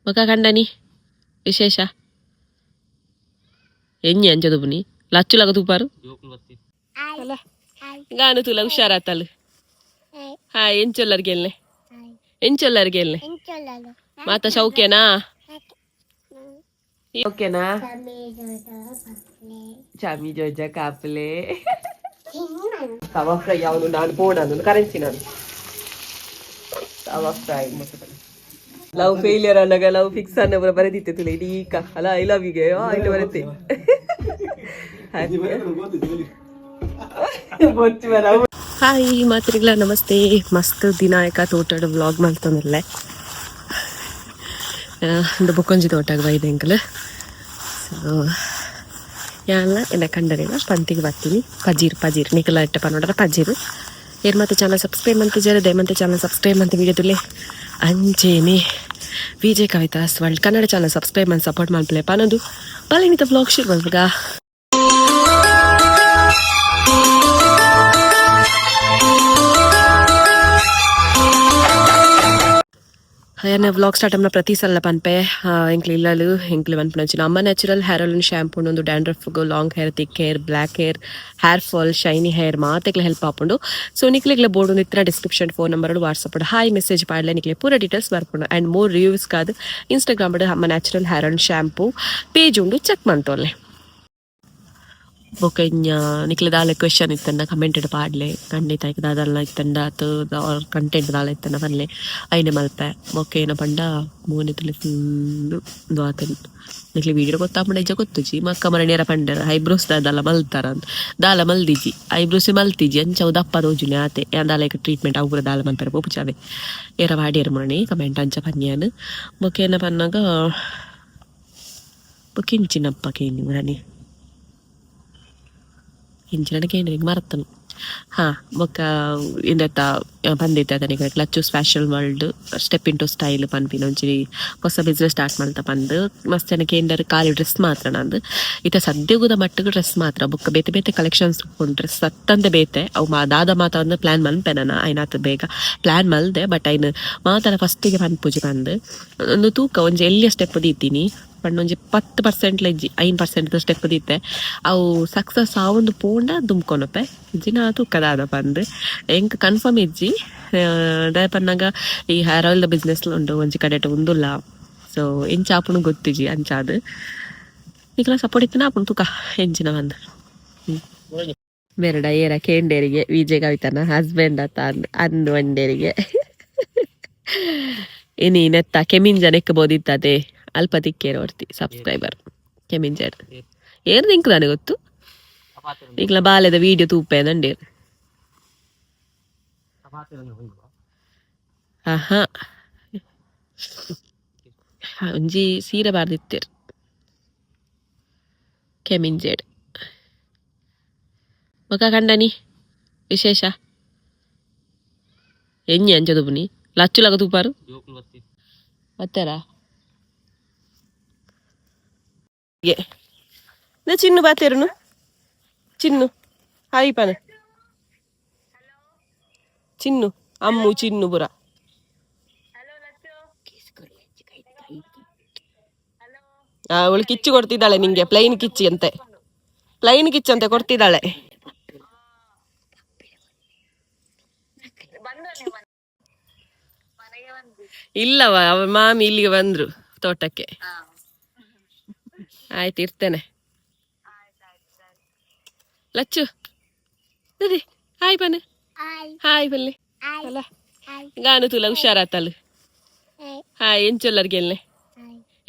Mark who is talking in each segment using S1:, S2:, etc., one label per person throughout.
S1: ಬೊಕ ಕಂಡನಿ ವಿಶೇಷ ಎಂಜಿ ಅಂಚ ತುಪುನಿ ಲಚ್ಚುಲಗ ತೂಪಾರು ಅಲ್ಲ ಗಾನು ತೂಲ ಹುಷಾರಾತಲ್. ಹಾಯ್, ಎಂಚೊಲ್ಲರ್ ಗೆಲ್ನೆ? ಎಂಚೊಲ್ಲರ್ ಗೆಲ್ನೆ? ಮಾತ ಶೌಕ್ಯನಾ? ಓಕೆನಾ? ಚಾಮಿ ಜೋಜ ಕಾಪಲೆ ತವಾ ಫ್ರೈ. ಅವನು ನಾನು ಪೋಣ ಕರೆನ್ಸಿ ನಾನು ತವಾ ಫ್ರೈ. ಲವ್ ಫೇಲಿಯರ್ ಅನ್ನಾಗ ಲವ್ ಫಿಕ್ಸ್ ಅನ್ನ ಬರೆದಿತ್ತೆ ತುಲೆ ಇಡೀಕ ಅಲ್ಲ. I love ಯುಗೆ ಇಟ್ಟು ಬರುತ್ತೆ. ಹಾಯ್ ಮಾತ್ರಿಗಳ, ನಮಸ್ತೆ. ಮಸ್ತ್ ದಿನಾಯಕ ತೋಟಡ್ ವ್ಲಾಗ್ ಮಾಡ್ತಂದಿಲ್ಲ. ಒಂದು ಬೊಕ್ಕೊಂಜಿ ತೋಟಗ್ ಬೈದೆ ಎಂಕಲ್. ಸೊ ಯಾನ್ಲ ಎನ್ನ ಕಂಡನಿಲ್ಲ ಪಂತಿಗೆ ಬರ್ತೀನಿ. ಪಜೀರ್ ಪಜೀರ್ ನಿಕಲ ಇಟ್ಟ ಪನ್ನೋಡರ ಪಜೀರ್. ಏರ್ ಮತ್ತೆ ಚಾನಲ್ ಸಬ್ಸ್ಕ್ರೈಬ್ ಮಂತಿಜಾರೆ, ದಯಮಂತೆ ಚಾನಲ್ ಸಬ್ಸ್ಕ್ರೈಬ್ ಅಂತ ವಿಡಿಯೋ ತುಲೆ. ಅಂಚೇನೆ Vijay Kavitha's world Kannada channel subscribe ಮಾಡಿ ಸಪೋರ್ಟ್ ಮಾಡ್ಪ್ಲೆ ಪನೊಂದು ಬಲೆನಿತ ವ್ಲಾಗ್ ಶುರು ಮಲ್ಪುಗ. ಎನ್ನ ವ್ಲಾಗ್ ಸ್ಟಾರ್ಟ್ ಅಮ್ನ ಪ್ರತಿ ಸಲ ಪನ್ಪೆ, ಎಂಕ್ಲು ಇಲ್ಲಲು ಎಂಕ್ಲು ಪನ್ಪುನಂಚಿನ ಅಮ್ಮ ನ್ಯಾಚುರಲ್ ಹೇರ್ ಆಯಿಲ್ ಶಾಂಪೂ ಒಂದು dandruff, long hair, thick hair, black hair, hair fall, shiny hair ಮಾತೆಗ್ಲ help ಆಪುಂಡು. ಸೊ ನಿಕ್ಲೆಗ್ಲ ಬೋರ್ಡ್ ಒಂದು ಇತ್ತಿನ description phone number WhatsApp hi message ಪಾಡ್ಲೆ, ನಿಕ್ಲೆ ಪೂರ ಡೀಟೇಲ್ಸ್ ಬರ್ಪುಂಡು. ಅಂಡ್ ಮೋರ್ ರಿವ್ಯೂಸ್ ಕಾದ್ ಇನ್ಸ್ಟಾಗ್ರಾಮ್ ಅಮ್ಮ natural hair oil shampoo page ಉಂಡು, ಚೆಕ್ ಮಂತೊಲ್ಲೆ. ಬೊಕ ಇಂಜ ನಿಕ್ಲೆ ದಾಲ ಕ್ವೆಶನ್ ಇತ್ತಂಡ ಕಮೆಂಟ್ ಪಾಡ್ಲೆ ಖಂಡಿತ. ಐಕ್ ದಾದಲ್ಲ ಇತ್ತಂಡ ಅತ್ ಕಂಟೆಂಟ್ ದಾಲ ಇತ್ತಂಡ ಪನ್ಲೆ, ಐನೆ ಮಲ್ಪೆ. ಬೊಕ ಏನ ಪಂಡ ಮೋನೆ ತುಲೆ ಫುಲ್ ಉಂದು ಆತುಂಡು. ನಿಕ್ಲೆ ವಿಡಿಯೋ ಗೊತ್ತಾಪುಂಡ ಇಜ್ಜ ಗೊತ್ತುಜಿ. ಮಕ್ಕ ಮರಣಿಯರ ಪಂಡೆರ್ ಐಬ್ರೋಸ್ ದಾದಲ್ಲ ಮಲ್ತಾರ ಅಂದ್. ದಾಲ ಮಲ್ದಿಜಿ, ಐಬ್ರೋಸ್ ಮಲ್ತಿಜಿ. ಅಂಚ ಅವು ದಪ್ಪ ತೋಜುನೆ ಆತೆ. ಯಾನ್ ದಾಲ ಟ್ರೀಟ್ಮೆಂಟ್ ಅವು ಪೂರ ದಾಲ ಮಲ್ಪೆರೆ ಪೋಪುಜಿ. ಏರ ವಾಡಿಯರ್ ಮುರಣಿ ಕಮೆಂಟ್ ಅಂಚ ಪನ್ಯಾನ್. ಬೊಕ ಏನ ಪನ್ನಗ, ಬೊಕ ಎಂಚಿನಪ್ಪ ಕೇನಿ ಮುರಣಿ, ಎಂಚಿನ ಕೇಂದ್ರ ಮರತ್ತನು. ಹಾ, ಬೊಕ್ಕ ಇಂದೆತ್ತ ಪಂದಿತ್ತೆ ಅದನಿಗೆ ಲಚ್ಚುಸ್ fashion world step into style ಪನ್ಪಿನ ಒಂಜಿ ಹೊಸ ಬಿಸ್ನೆಸ್ ಸ್ಟಾರ್ಟ್ ಮಲ್ತ ಪಂದ್. ಮಸ್ತ್ ಜನ ಕೇಂದ್ರ ಖಾಲಿ ಡ್ರೆಸ್ ಮಾತ್ರ ನಂದು. ಇತ್ತೆ ಸದ್ಯಗುದ ಮಟ್ಟಿಗೆ ಡ್ರೆಸ್ ಮಾತ್ರ. ಬೊಕ್ಕ ಬೇತೆ ಬೇತೆ ಕಲೆಕ್ಷನ್ಸ್ ಡ್ರೆಸ್ ಅತ್ತಂದೆ ಬೇತೆ ಅವು ಮಾ ದಾದ ಮಾತ ಒಂದು ಪ್ಲಾನ್ ಮನ್ಪೆ ನಾನು. ಐನಾತ್ ಬೇಗ ಪ್ಲಾನ್ ಮಲ್ದೆ, ಬಟ್ ಐನ್ ಮಾತರ ಫಸ್ಟಿಗೆ ಪನ್ಪುಜಿ ಪಂದ್. ಒಂದು ತೂಕ ಒಂಜಿ ಎಲ್ಲಿಯ ಸ್ಟೆಪ್ ದೀತೀನಿ ಪಂಡ ಒಂಜಿ 10% ಇಜ್ಜಿ, 5% ಸ್ಟೆಪ್ ದೀತೆ. ಅವು ಸಕ್ಸಸ್ ಆವೊಂದು ಪೋಂಡ ದುಮ್ಕೊನಪೆ ಇಜ್ಜಿನ ತೂಕ ದಾದ ಪಂದ್. ಎಂಕ್ ಕನ್ಫರ್ಮ್ ಇಜ್ಜಿ. ದಾಯೆ ಪನ್ನಗ ಈ ಹೇರ್ ಆಯಿಲ್ ದ ಬಿಸ್ನೆಸ್ ಉಂಡು ಒಂಜಿ ಕಡೆಟ್ ಉಂದುಲ್ಲ. ಸೊ ಎಂಚ ಆಪುಂಡು ಗೊತ್ತಿಜಿ. ಅಂಚಾದ್ ನಿಕ್ಲ ಸಪೋರ್ಟ್ ಇತ್ತಿನ ಆಪುಂಡು, ತೂಕ ಎಂಚಿನ ಪಂದ್. ಮೆರಡ ಏರ ಕೇಂಡೇರಿಗೆ ವಿಜಯ್ ಕವಿತನ ಹಸ್ಬೆಂಡ್ ಅತ್ತ ಅಂದು ಒಂಡೇರಿಗೆ. ಇನಿ ನೆತ್ತ ಕೆಮಿಂಜ ನೆಕ್ ಬೋದಿತ್ತದೆ. ಅಲ್ಪ ತಿಕ್ಕೇರ ಹೊರ್ತಿ ಸಬ್ಸ್ಕ್ರೈಬರ್ ಕೆಮಿಂಜಡ್. ಏರ್ ನಿಂಕ್ ದಾನೆ ಗೊತ್ತು? ನಿಕ್ಲ ಬಾಲೆದ ವಿಡಿಯೋ ತೂಪೆ ನಂಡೇರ್. ಆಹಾ, ಒಂಜಿ ಸೀರೆ ಬಾರ್ದಿತ್ತೇರ್ ಕೆಮಿಂಜೇಡ್. ಬೊಕ ಕಂಡನಿ ವಿಶೇಷ ಎಂಜಿ ಅಂಚ ತುಪುನಿ ಲಚ್ಚುಲಗ ತೂಪಾರು ಬತ್ತಾರ. ಚಿನ್ನು ಬಾತೇರುನು. ಚಿನ್ನು ಹಾಯ್ ಪನ. ಚಿನ್ನು, ಅಮ್ಮು, ಚಿನ್ನು ಪುರ. ಅವಳು ಕಿಚ್ಚು ಕೊಡ್ತಿದ್ದಾಳೆ ನಿಂಗೆ. ಪ್ಲೈನ್ ಕಿಚ್ಚಿ ಅಂತೆ, ಪ್ಲೈನ್ ಕಿಚ್ಚು ಅಂತೆ ಕೊಡ್ತಿದ್ದಾಳೆ. ಇಲ್ಲವ, ಅವ ಮಾಮಿ ಇಲ್ಲಿಗೆ ಬಂದ್ರು ತೋಟಕ್ಕೆ. ಆಯ್ತು, ಇರ್ತೇನೆ. ಲಚ್ಚು ಸರಿ, ಹಾಯ್ ಬನ್ನಿ, ಹಾಯ್ ಬನ್ನಿ. ಅಲ್ಲ ಗಾನು ತುಲ ಹುಷಾರಾತಲ್. ಹಾಯ್, ಎಂಚೊಲ್ಲರ್ ಗೆಲ್ನೆ?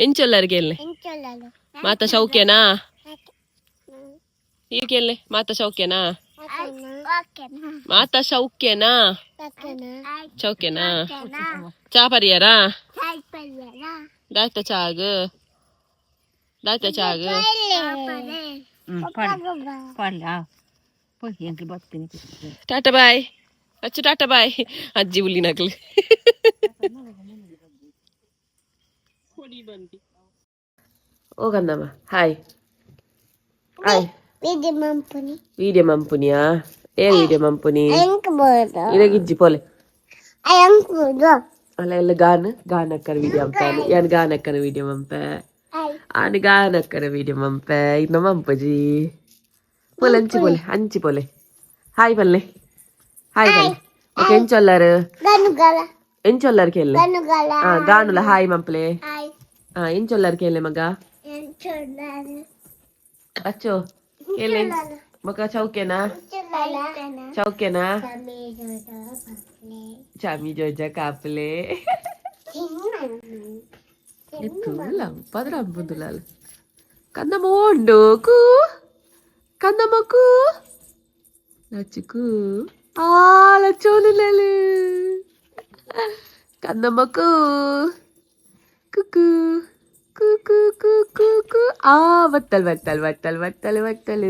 S1: ಎಂಚೊಲ್ಲರ್ ಗೆಲ್ನೆ? ಮಾತ ಶೌಕ್ಯನಾ? ಈ ಕೇಳ್ನೆ, ಮಾತ ಶೌಕ್ಯನಾ? ಮಾತ ಶೌಕ್ಯನಾ? ಚೌಕ್ಯನಾ? ಚಾ ಪರಿಯಾರ ದಾಯ್ತ ಚಾಗ್ ದಾಯ್ತ ಚಾಗ್. ಟಾಟಾ ಬಾಯ್ ಅಚ್ಚು, ಟಾಟಾ ಬಾಯ್. ಅಜ್ಜಿ ಹುಲ್ಲಿನಕ್ಲು. ಹೋಗಂದಮ್ಮ. Hi hi. ವೀಡಿಯೋ ಮಂಪುನಿಯಾ? ಏ, ವೀಡಿಯೋ ಮಂಪುನಿ ಇರಗಿಜ್ಜಿ ಪೋಲೆ. ಅಲ್ಲ ಎಲ್ಲ ಗಾನ ಗಾನಕ್ಕನ ವಿಡಿಯೋ ಅಂಪಾನು ಯಾನ್ ಗಾನಕ್ಕನ ವಿಡಿಯೋ ಮಂಪೆ ಆನ್ ಗಾನಕ್ಕನ ವಿಡಿಯೋ ಮಂಪೆ ಇನ್ನ ಮಂಪಜಿ ಪೋಲೆ ಅಂಚಿ ಪೋಲೆ ಅಂಚಿ ಪೋಲೆ ಹಾಯ್ ಪಲ್ಲೆ ಹಾಯ್ ಪಲ್ಲೆ ಓಕೆ ಎಂಚೊಲ್ಲಾರು ಎಂಚೊಲ್ಲಾರು ಕೇಳಿ ಆ ಗಾನುಲ ಹಾಯ್ ಮಂಪ್ಲೆ ಆ ಎಂಚೊಲ್ಲಾರು ಕೇಳಿ ಮಗ ಅಚ್ಚೋ ಕೇಳಿ ಮಗ ಚೌಕೆನಾ ಚೌಕೆನಾ ಚಾಮಿ ಜೋಜ ಕಾಪ್ಲೆ ಎತ್ತುಲ್ಲ ಪದ್ರ ಅಂಬುದುಲಾಲ್ ಕಂದಮ್ಮ ಉಂಡು ಕೂ ಕಂದಮ್ಮ ಕೂ ಲಚ್ಚುಕು ಆ ಲಚ್ಚೋಲು ಕಂದಮ್ಮ ಕೂ ಕುಕು ಕು ಕು ಕು ಕು ಕು ಆ ಬತ್ತಲ್ ಬತ್ತಲ್ ಬತ್ತಲ್ ಬತ್ತಲ್ ಬತ್ತಲ್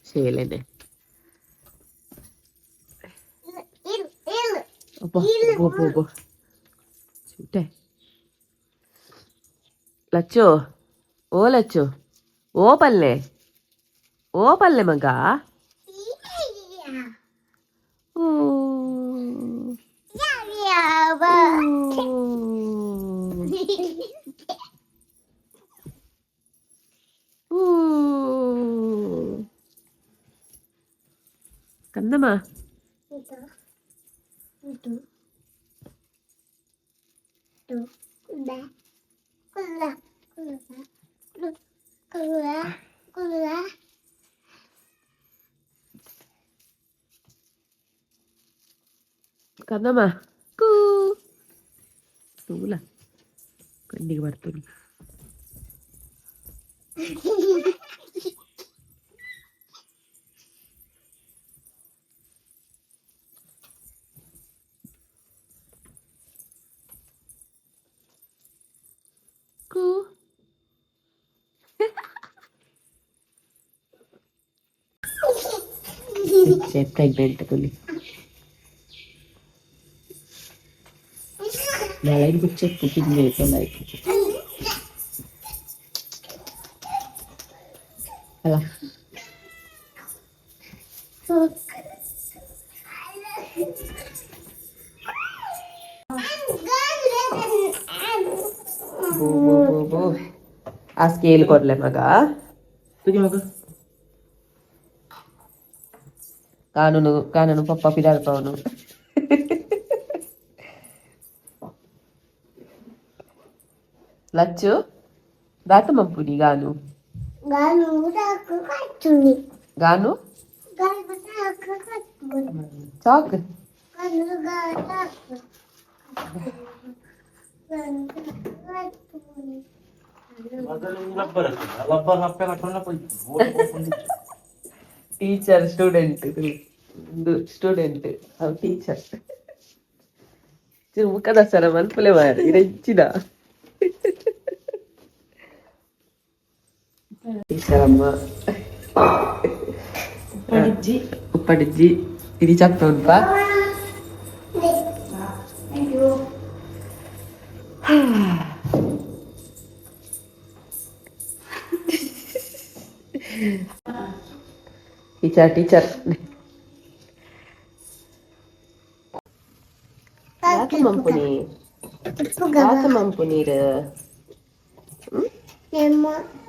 S1: ಶೇಲೇನೆ ಅಬ್ಬಾ ಅಬ್ಬಾ ಅಬ್ಬಾ ಚೂಟೆ ಲಚ್ಚು ಓ ಲಚ್ಚು ಓ ಪಲ್ಲೆ ಓ ಪಲ್ಲೆ ಮಗ ಓ ಕಂದಮ್ಮ ಕಂದಮ್ಮ ಕೂ ತೂಲ ಕಣ್ಣಿಗೆ ಬರ್ತದೆ ಕೂ ಪ್ರೆಗ್ನೆಂಟ್ ಕೊಲಿ ನಾಳೆ ಬುಚ್ಚೆ ಕುಕಿಂಗ್ ಲೈಕ್ ಅಲ್ಲ ಬೋ ಬೋ ಬೋ ಬೋ ಆ ಸ್ಕೇಲ್ ಕೊಡ್ಲೆ ಮಗ ಮಗ ಕಾನೂನು ಕಾನೂನು ಪಪ್ಪ ಪಿದಾರ್ಪವನು ಲಚ್ಚು ದಾತ ಮಂಪುನಿ ಗಾನು ಗಾನು ಚಾಕ್ teacher student student ಅವು ಟೀಚರ್ ಮುಖದ ಸರ ಮನ್ಪುಲೆ ಮಾರಿ ಇರೆಚ್ಚಿದ ಟೀಚರ್ ಅಮ್ಮ ಉಪ್ಪಡಿಜ್ಜಿ ಉಪ್ಪಡಿಜ್ಜಿ ಇದು ಚಪ್ಪ ಉಂಟಾ ಟೀಚರ್ ಟೀಚರ್ ದಾತ ಮಂಪುನಿ ದಾತ ಮಂಪು ನೀರು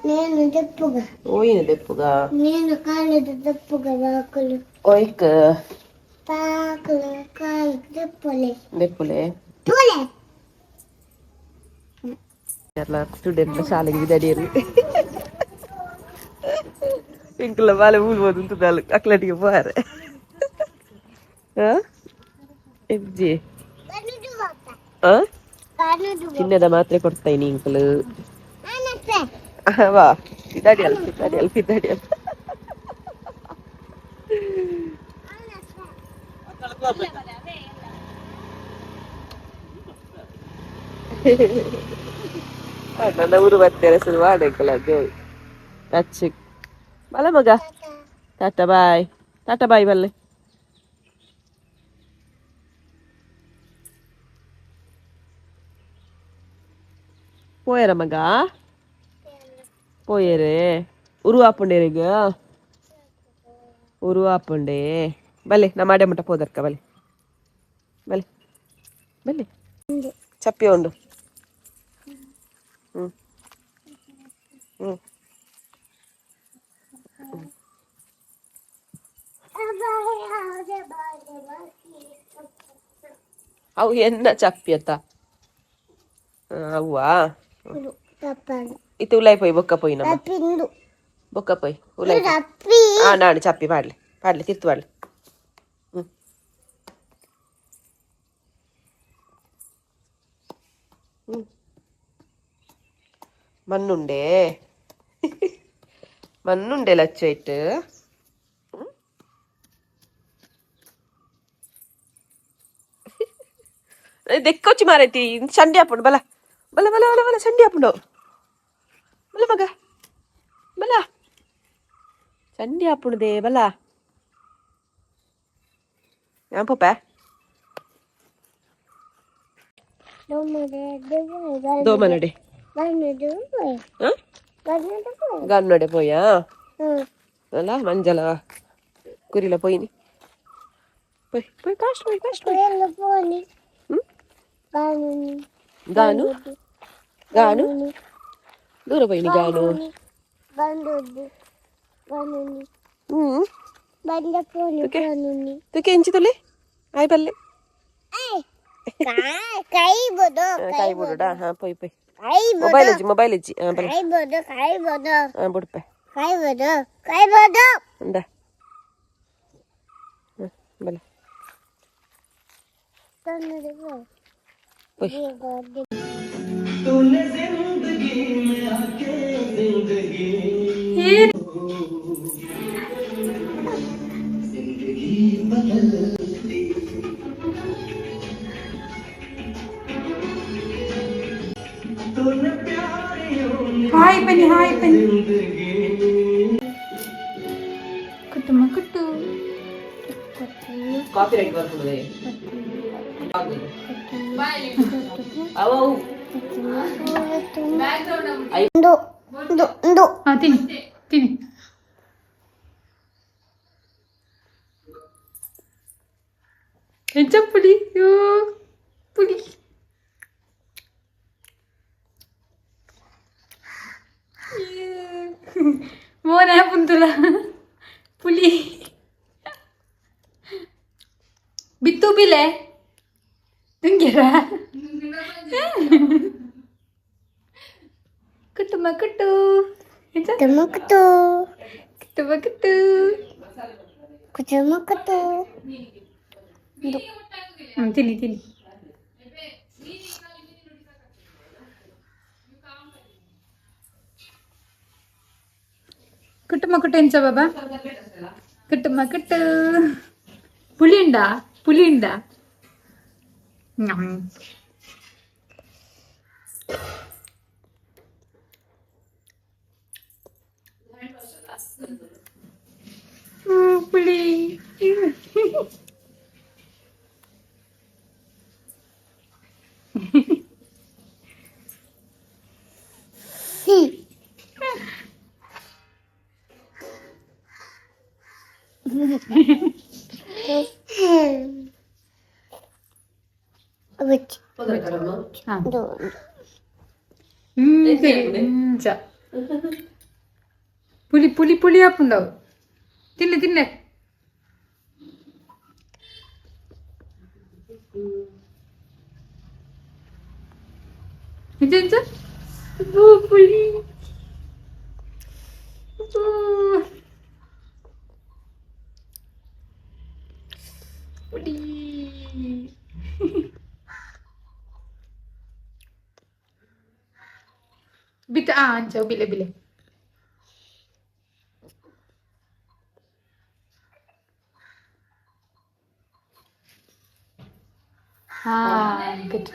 S2: నేను దెప్పుగా
S1: ಓಯಿನ ದೆಪ್ಪುಗ
S2: నేను కాలు దెప్పుగా బాకులు
S1: ಓಯ್ಕ್
S2: పాకులు కాలు దెప్పులే
S1: ದೆಪ್ಪುಲೆ
S2: పులే
S1: ಸ್ಟೂಡೆಂಟ್ ಶಾಲೆಗೆ ಬಿದಡಿಯರು ಎಂಕುಲ ಬಾಲೆ ಊಲ್ ಉಂತುದಾಲು ಅಕ್ಲಟಿಗೆ ಪೋರೆ ಎಜ್ಜಿ ಚಿನ್ನದ ಮಾತ್ರೆ ಕೊಡ್ತಾಯಿನಿ ಇಂಕಲು ವಾ ಪಿದಾಡಿಯಲ್ ಪಿದಾಡಿಯಲ್ ಪಿದಾಡಿಯಲ್ ನನ್ನ ಊರು ಬರ್ತಾರೆ ಶುರು ಮಾಡಬೇಕಲ್ಲ ಅದು ಅಚ್ಚು ಬಲ ಮಗ ಟಾಟಾ ಬಾಯ್ ಟಾಟಾ ಬಾಯ್ ಬಲ್ಲೆ ಪೋಯರ ಮಗ ಪೋಯರೆ ಉರುವಾಪುಂಡೇರಿಗ ಉರುವಾಪುಂಡೆ ಬಲೆ ನಮ್ಮ ಅಡೆ ಮುಟ್ಟ ಪೋದರ್ಕ ಬಲೆ ಬಲೆ. ಬಲ್ಲಿ ಚಪ್ಪಿ ಉಂಡು. ಹ್ಮ್ ಹ್ಮ್ ಅವು ಎನ್ನ ಚಪ್ಪಿ ಅತ್ತ ಅವ್ವಾ ಇತ್ತೆ ಉಲಾಯಿ ಪೋಯಿ ಬೊಕ್ಕ ಪೋಯಿ ನಮ್ಮ ಬೊಕ್ಕ ಪೋಯಿ ಉಲಾಯಿ. ಆ ನಾಡು ಚಪ್ಪಿ ಪಾಡ್ಲೆ ಪಾಡ್ಲೆ ತಿರ್ತು ಪಾಡ್ಲೆ. ಹ್ಮ್ ಹ್ಮ್ ಮಣ್ಣುಂಡೆ ಮಣ್ಣುಂಡೆ ಲಚ್ಚು ಇಟ್ಟು. ದೆಕ್ಕೊಚ್ಚಿ ಮಾರೈತಿ ಚಂಡಿ ಹಾಪುಂಡು. ಬಲ ಬಲ ಬಲ ಬಲ ಬಲ ಚಂಡಿ ಹಾಪುಂಡು. ಬಲ ಮಗ ಬಲ ಚಂಡಿ ಹಾಪುಂಡುದೇ ಬಲ. ഞാൻ പോപ്പേ ದೋಮನಡೆ ಗನ್ನಡೆ ಪೋಯಾ ಅಲ್ಲ ಮಂಜಲ ಕುರಿಲ ಪೋಯಿನಿ ಪೋಯ್ ಪೋಯ್ ಫಾಸ್ಟ್ ಪೋಯ್ ಫಾಸ್ಟ್ ಪೋಯ್. ಗಾನು ಗಾನು ದೂರ ಪೋಯಿನಿ ಗಾನು. ಹ್ಮ್ ತುಕೆ ಎಂಚಿ ತುಲೆ ಆಯ್ ಬಲ್ಲೆ
S2: ಕೈ ಬೋದು
S1: ಕೈ ಬಿಡುಡಾ. ಹಾ ಪೋಯ್ ಪೋಯ್ ಮೊಬೈಲ್ ಅಜ್ಜಿ ಮೊಬೈಲ್ ಅಜ್ಜಿ. ಹಾ ಬಲ್ಲ
S2: ಕೈ ಬೋದು ಕೈ ಬೋದು
S1: ಹಾ ಬುಡ್ಪೆ
S2: ಕೈ ಬೋದು ಕೈ ಬೋದು
S1: ಅಂದ ಬಲ್ಲ ಪೋಯ್.
S3: ಹಾಯ್ ಬನ್ನಿ ಹಾಯ್ ಬನ್ನಿ ಕುಟ್ಟುಮ ಕುಟ್ಟು.
S1: ಕಾಪಿ ರೈಟ್ ಬರ್ತದೆ. ಅವು
S3: ಹಾ ತಿನ್ನಿ ತಿನ್ನಿ. ಎಂಚ ಪುಳಿ ಯೋ ಪುಳಿ. ಮೋನ ಪುಂತುಲ ಪುಲಿ ಬಿತ್ತು ಬಿಲೆ ತುಂಗೆರ ಕುಟ್ಟುಮ ಕುಟ್ಟು ಎಂಚ
S2: ಕುಟುಮುಕುತು
S3: ಕುಟ್ಟುಮ ಕುಟ್ಟು
S2: ಕುಟುಮುಕುತು.
S3: ತಿನ್ನಿ ತಿನ್ನಿ. ಕುಟ್ಟುಮ ಕುಟ್ಟು ಎಂಚ ಬಾಬಾ ಕುಟ್ಟುಮ ಕುಟ್ಟು. ಪುಳಿ ಉಂಡಾ ಪುಳಿ ಉಂಡಾ? ಪುಳಿ. ಪುಳಿ ಪುಳಿ ಪುಳಿ ಹಾಪುಂಡವು. ತಿನ್ನೆ ತಿನ್ನೆ. ಎಂಚ ಎಂಚ ಪುಳಿ. ಪುಳಿ ಬಿತ್ತ. ಆ ಅಂಚ ಬಿಲೆ ಬಿಲೆ. ಹಾ ಗುಡ್.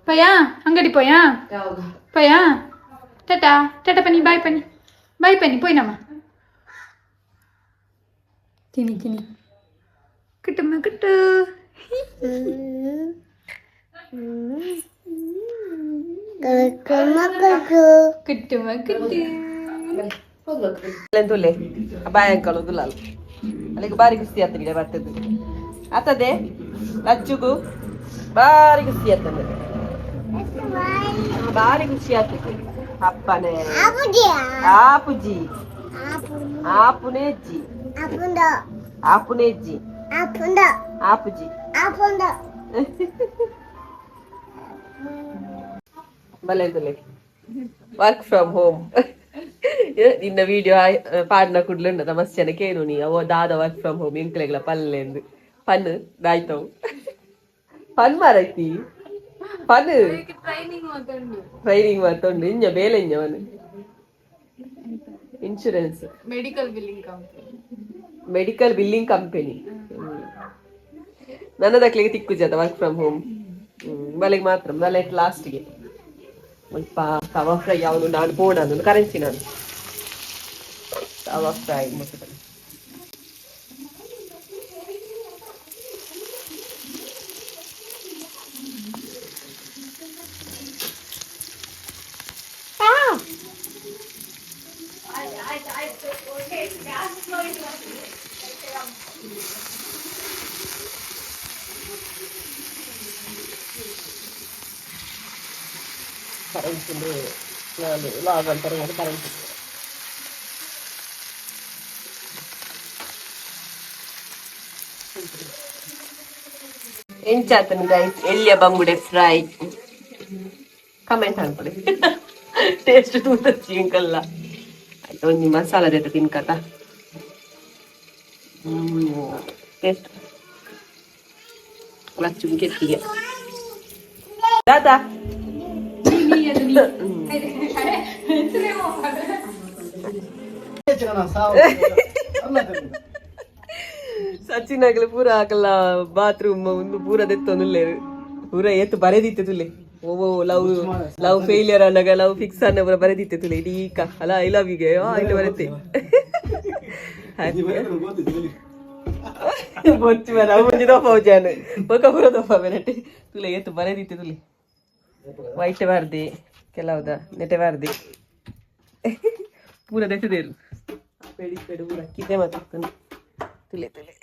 S3: ಪಯ್ಯಾ ಅಂಗಡಿ ಪೋಯಾ ಪಯ್ಯಾ. ಟಾಟಾ ಟಾಟಾ ಪನಿ ಬಾಯ್ ಪನಿ ಬಾಯ್ ಪನಿ ಪೋಯ್ನಮ್ಮ. ತಿನ್ನಿ ತಿನ್ನಿ ಕುಟ್ಟಮ್ಮ ಕುಟ್ಟು.
S2: ಕುಟುಮುಕುತು
S3: ಕುಟ್ಟುಮ ಕುಟ್ಟು.
S1: ತುಲೆ ಬಾಯ್ ಅಂಕಲ್ ದುಲಾಲ್ ಅಲ್ಲಿಗೆ ಬಾರಿ ಖುಷಿ ಆತನಿಗೆ ಬರ್ತದೆ ಆತದೆ ಲಚ್ಚುಗು. ಬಾರಿ ಖುಷಿ ಆಗ್ತದೆ, ಬಾರಿ ಖುಷಿ ಆಗ್ತದೆ. ಅಪ್ಪನೇ ಆಪುಜಿ, ಆಪುನೇ ಅಜ್ಜಿ, ಆಪುನೇ ಅಜ್ಜಿ, ಆಪುಜಿ. ಬಲೆ ಬಲೆ ವರ್ಕ್ ಫ್ರಮ್ ಹೋಮ್. ನಿನ್ನ ವಿಡಿಯೋ ಪಾಡ್ನ ಕುಡ್ಲುಂಡ ಮಸ್ತ್ ಜನ ಕೇನು ನೀ ಅವೋ ದಾದ ವರ್ಕ್ ಫ್ರಮ್ ಹೋಮ್ ಎಂಕ್ಲೆಗ್ಲ ಪಲ್ಲೆಂದು ಪನ್ ದಾಯ್ತವು ಪನ್ ಮಾರೈತಿ ಪನ್ ಟ್ರೈನಿಂಗ್ ಮಾತುಂಡು ಇಂಜ ಬೇಲೆ ಇಂಜವನು insurance
S3: medical billing company.
S1: Medical billing company. ನನ್ನದಕ್ಲಿಗೆ ತಿಕ್ಕು ಜಾತ ವರ್ಕ್ ಫ್ರಮ್ ಹೋಮ್ ಬಲೆಗೆ ಮಾತ್ರ ಬಲೆ ಲಾಸ್ಟ್ಗೆ ಸ್ವಲ್ಪ ತವಾ ಫ್ರೈ ಯಾವುದು ನಾನು ಪೋಣ ಕರೆನ್ಸಿ ನಾನು ತವಾ ಫ್ರೈ ಮೊಟ್ಟೆ. ಕರೆನ್ಸಿ ನಾನು ಲಾಗ್ ಅಂತಾರೆ ಕರೆನ್ಸಿ. ಎಂಚಾತನ ಗೈಸ್ ಎಲ್ಲಿಯ ಬಂಗುಡೆ ಫ್ರೈ ಕಮೆಂಟ್ ಅನ್ಕೊಳ್ಳಿ. ಟೇಸ್ಟ್ ತೂತಚ್ಚಿ ಇಂಕಲ್ಲ. ಆಯ್ತು, ಒಂಜಿ ಮಸಾಲ ದೇತ ತಿನ್ಕತ ಟೇಸ್ಟ್ ಲಚ್ಚು ಕೆತ್ತಿಗೆ ದಾದಾ. ಸಚಿನ್ ಆಗಲಿ ಪೂರ ಹಾಕಲ್ಲ ಬಾತ್ರೂಮ್ ಒಂದು ಪೂರ ದೆತ್ತೊಂದುಲ್ಲೇರು ಪೂರ ಏತು ಬರೆದಿತ್ತೆ ತುಲೆ. ಓ ಲವ್ ಲವ್ ಫೇಲಿಯರ್ ಅನ್ನಾಗ ಲವ್ ಫಿಕ್ಸ್ ಅನ್ನ ಪೂರ ಬರೆದಿತ್ತೆ ತುಲೆ ಇಡೀಕ ಅಲ್ಲ. I love ಯುಗೆ ಆಯ್ತು ಬರುತ್ತೆ. ಬೊಚ್ಚು ಮರ ಒಂಜಿ ದೋಫ ಜಾನ್ ಬೊಕ ಪೂರ ದೋಫ ಬೆನಟೆ ತುಲೆ ಏತು ಬರೆದಿತ್ತೆ ತುಲೆ. ವೈಟ್ ಬಾರ್ದಿ ಕೆಲವುದ ನೆಟೆ ಬಾರ್ದಿ ಪೂರ ದೆತ್ತದೇರು ಪೆಡಿ ಪೆಡು ಪೂರ ಕಿದೆ ಮಾತಾಡ್ತಾನೆ. ತುಲೆ ತುಲೆ.